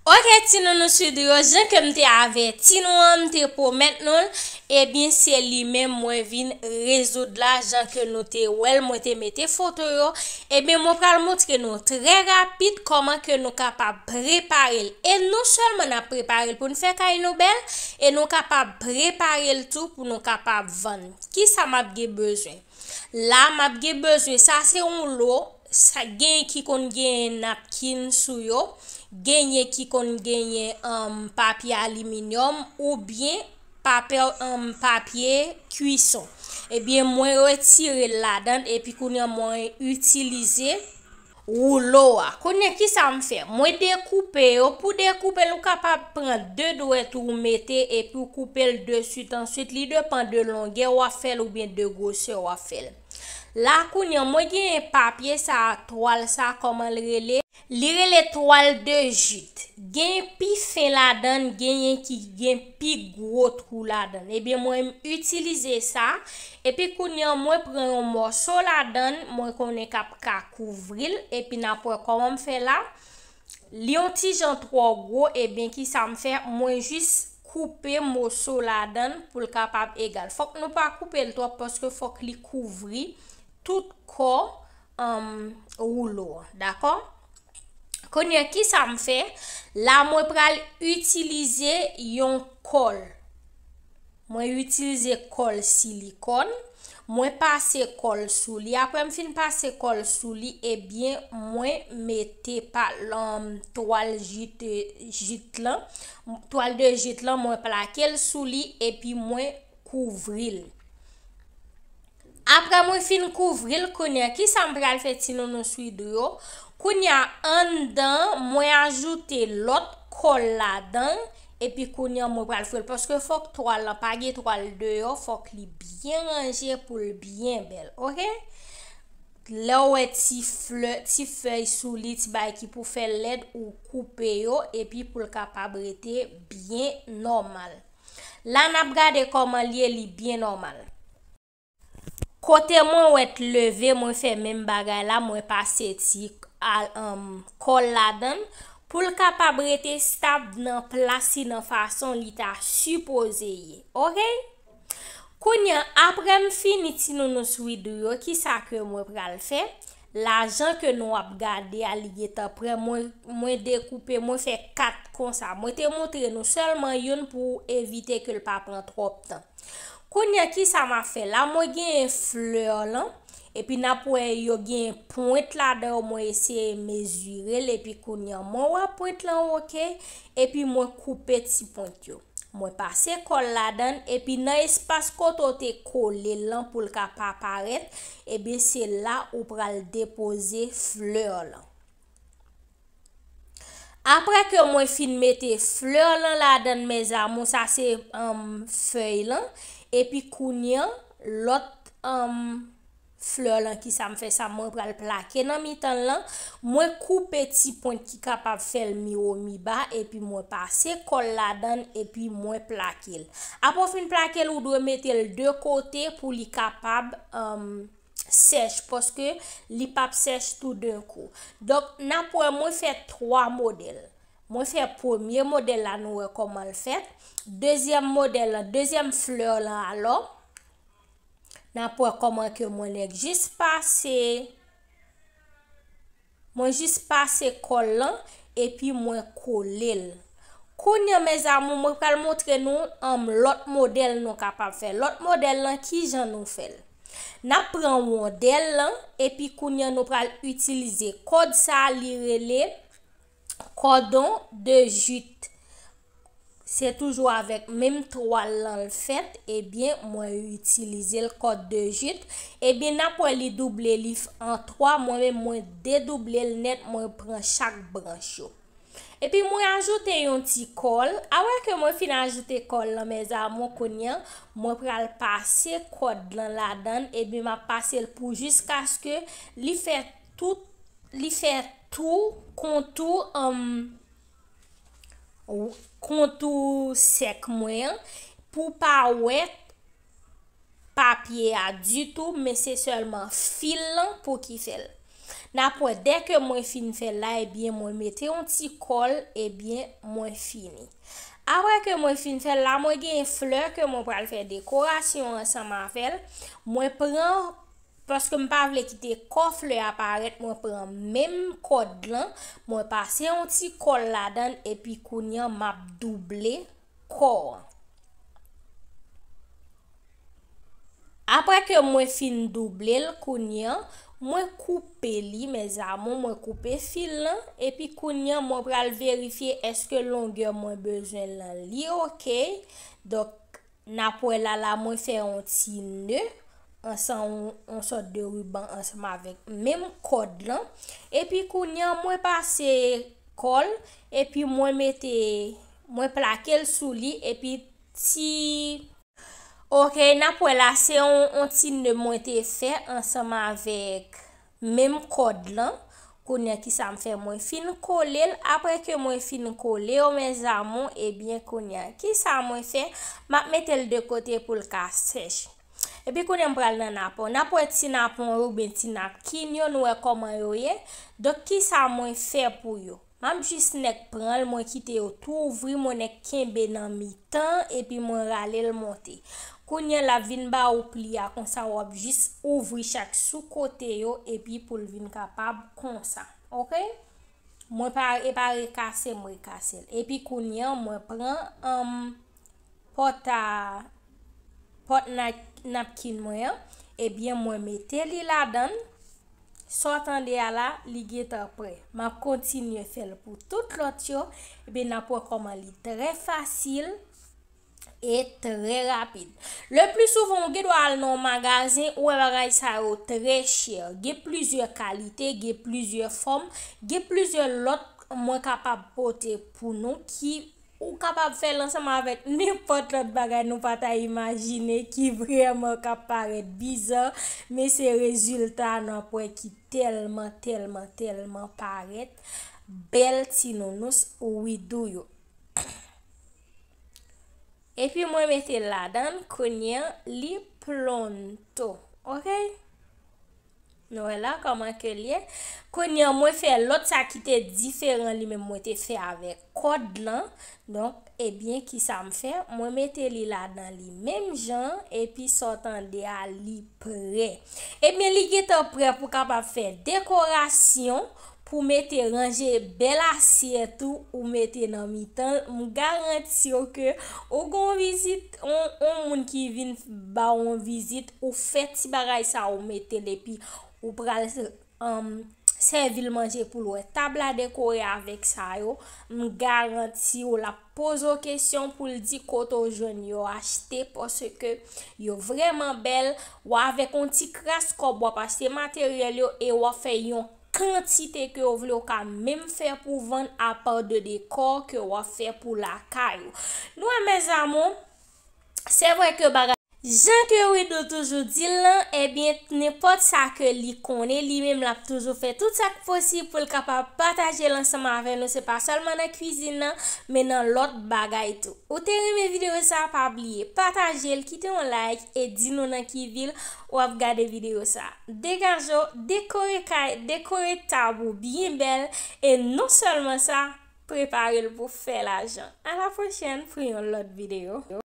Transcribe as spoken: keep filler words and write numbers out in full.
Ok, ti nounou swidri yo, jan ke m te avèti nou an, m te pwomèt nou l, ebyen, se li menm mwen vin rezoud la, jan ke nou te wè l, mwen te mete foto yo, ebyen, mwen pral montre nou trè rapid kòman ke nou kapab prepare l. E non sèlman n ap prepare l pou n fè kay nou bèl, e nou kapab prepare l tou pou nou kapab vann. Kisa m ap gen bezwen? La, m ap gen bezwen, sa se yon lo, sa, genyen ki konn genyen napkin sou yo, genyen ki konn genyen, um, papye aliminyòm oubyen papè, um, papye kwison. Ebyen, mwen retire l ladan l, epi kounye a mwen itilize woulo a. Kounye a, kisa m fè? Mwen dekoupe yo. Pou dekoupe l, ou kapab pran de dwèt ou mete, epi ou koupe l de swit an swit. Li depann de longè w ap fè l oubyen de gwosè w ap fè l. La, kounye a, mwen genyen papye sa a, twal sa a, kòman l rele? Li rele twal de jit. Gen pi fen ladan l, genyen ki gen pi gwo twou ladan l. Ebyen, mwen, m itilize sa. Epi, kounye a, mwen pran yon mòso ladan l, mwen konnen k ap ka kouvri l. Epi, n ap wè kòman m fè la. Li yon ti jan twò gwo, ebyen, kisa m fè? Mwen jis koupe moso ladan l pou l kapab egal. Fòk nou pa koupe l twòp paske fòk li kouvri tout kò, um, woulo an, dakò? Kounye a, kisa m fè? La, mwen pral itilize yon kòl. Mwen itilize kòl silikòn. Mwen pase kòl sou li. Apre m fin pase kòl sou li, ebyen, mwen mete pa, um, twal jit, jit lan. Twal de jit lan, mwen plake l sou li, epi mwen kouvri l. Apre mwen fin kouvri l, kounye a, kisa m pral fè, ti nounou swidri yo? Kounye a, anndan, mwen ajoute lòt kòl ladan l, epi kounye a, mwen pral fri l, paske fòk twal lan, pa gen twal deyò, fòk li byen ranje pou l byen bèl, ok? Lè w wè ti flè, ti fèy sou li, ti bagay ki pou fè l lèd, ou koupe yo, epi pou l kapab rete byen nòmal. La, n ap gade kòman l ye, li byen nòmal. Kote mwen wè t leve, mwen fè menm bagay la, mwen pase ti al, um, kòl ladan l pou l kapab rete stab nan plas li, nan fason li ta sipoze ye. Ok? Kounye a, apre m fini ti nounou swidri yo, kisa ke mwen pral fè? La, jan ke nou ap gade a, li gentan prè, mwen, mwen dekoupe, mwen fè kat konsa. Mwen te montre nou sèlman youn pou evite ke l pa pran twòp tan. Kounye a, kisa m ap fè la? Mwen genyen flè lan, epi n ap wè yo gen pwent ladan yo, mwen eseye mezire l, epi kounye a, mwen wè pwent lan oke, epi mwen koupe ti pwent yo. Mwen pase kòl ladan l, epi nan espas kote w te kole l lan pou l ka pa parèt, ebyen se la ou pral depoze flè lan. Apre ke mwen fin mete flè lan ladan l, mes amours, sa se, um, fèy lan, epi kounye a, lòt, um, flè lan, kisa m fè sa, mwen pral plake nan mitan l lan, mwen koupe ti pwent ki kapab fè l mi wo mi ba, epi mwen pase kòl ladan l, epi mwen plake l. Apre w fin plake l, ou dwe mete l de kote pou li kapab, um, sèch, paske li p ap sèch toudenkou. Donk, n ap wè mwen fè twa modèl. Mwen fè premye modèl la, nou wè kòman l fèt. Dezyèm modèl lan, dezyèm flè lan alò, n ap wè kòman ke mwen nèk jis pase. Mwen jis pase kòl lan, epi mwen kole l. Kounye a, mes amours, mwen pral montre nou, um, lòt modèl nou kapab fè. Lòt modèl lan, kijan nou fè l? N ap pran wondèl lan, epi kounye a, nou pral itilize kòd sa a, li rele kòdon de jit. Se toujou avèk menm twal lan l fèt, ebyen, mwen itilize l kòd de jit. Ebyen, n ap wè li double li f-, an twa, mwen menm, mwen dedouble l nèt, mwen pran chak branch yo. Epi, mwen ajoute yon ti kòl. Apre ke mwen fin ajoute kòl lan, mes amours, kounye a, mwen pral pase kòd lan ladan l, ebyen, m ap pase l pou jiskaske li fè tout, li fè tou kontou, um, w-, kontou sèk mwen an, pou pa wè papye a ditou, men se sèlman fil lan pou ki fè l. N ap wè, dè ke mwen fin fè l la, ebyen, mwen mete yon ti kòl, ebyen, mwen fini. Apre ke mwen fin fè l la, mwen gen flè ke mwen pral fè dekorasyon ansanm avè l. Mwen pran, paske m pa vle kite kò flè a parèt, mwen pran menm kòd lan, mwen pase yon ti kòl ladan l, epi kounye a m ap double kò an. Apre ke mwen fin double l kounye a, mwen koupe li, mes amours, mwen koupe fil lan, epi kounye a mwen pral verifye èske longè mwen bezwen lan li oke. Donk, n ap wè la, la mwen fè yon ti ne, ansanm yon, yon sòt de riban ansanm avèk menm kòd lan. Epi kounye a mwen pase kòl, epi mwen mete, mwen plake l sou li, epi ti Oke, n ap wè la, se yon, yon ti ne mwen te fè ansanm avèk menm kòd lan. Kounye a, kisa m fè? Mwen fin kole l. Apre ke mwen fin kole yo, mes amours, ebyen, kounye a, kisa mwen fè? M ap mete l de kote pou l ka sèch. Epi kounye a, m pral nan napon. N ap wè ti napon yo oubyen ti napkin yo, nou wè kòman yo ye. Donk, kisa mwen fè pou yo? M ap jis nèk pran l, mwen kite yo tou ouvri, mwen nèk kenbe nan mitan, epi mwen rale l monte. Kounye a l ap vin ba ou pli a, konsa w ap jis ouvri chak sou kote yo, epi pou l vin kapab konsa. Oke? Mwen pa, e pa rekase, m rekase l. Epi kounye a, mwen pran, um, pòt a, pòt na-, napkin mwen an, ebyen, mwen mete li ladan l. Sa w tande a la, li gentan prè. M ap kontinye fè l pou tout lòt yo. Ebyen, n ap wè kòman li trè fasil e trè rapid. Le pli souvan, ou gen dwa al nan yon magazen, ou wè bagay sa yo trè chè. Gen plizyè kalite, gen plizyè fòm, gen plizyè lòt mwen kapab pote pou nou ki ou kapab fè l ansanm avèk nenpòt lòt bagay nou pa ta imajine ki vrèman ka parèt biza, men se rezilta a n ap wè ki tèlman, tèlman, tèlman parèt bèl ti nounous Ouidou yo. Epi mwen mete l ladan l, kounye a, li pwonto, oke? Nou wè la kòman ke l ye. Kounye a, mwen fè lòt sa ki te diferan li menm, mwen te fè avèk kòd lan. Donk, ebyen, kisa m fè? Mwen mete li ladan li menm jan, epi sa w tande a, li prè. Ebyen, li gentan prè pou kapab fè dekorasyon, pou mete ranje bèl asyèt ou, ou mete nan mitan l. M garanti w ke ou gon vizit, on, on moun ki vin ba w on vizit, ou fè ti bagay sa, ou mete l, epi ou pral, um, sèvi l manje pou l wè tab la dekore avèk sa yo. M garanti w l ap poze w kesyon pou l di kote w jwenn yo achte, paske yo vrèman bèl. W avèk on ti kras kòb w ap achte materyèl yo e w ap fè yon kantite ke w vle, w ka menm fè pou vann apa de dekò ke w ap fè pou lakay ou. Nou wè, mes amours, se vre ke bagay jan ke Ouidou toujou di l lan, ebyen, nenpòt sa ke li konnen, li menm l ap toujou fè tout sa k posib pou l kapab pataje l ansanm avè nou. Se pa sèlman nan kwizin nan, men nan lòt bagay tou. Ou te renmen videyo sa, pa bliye pataje l, kite yon like e di nou nan ki vil w ap gade videyo sa. Degaje w, dekore kay, dekore tab ou byen bèl, e non sèlman sa, prepare l pou fè lajan. A la pwochèn pou yon lòt videyo.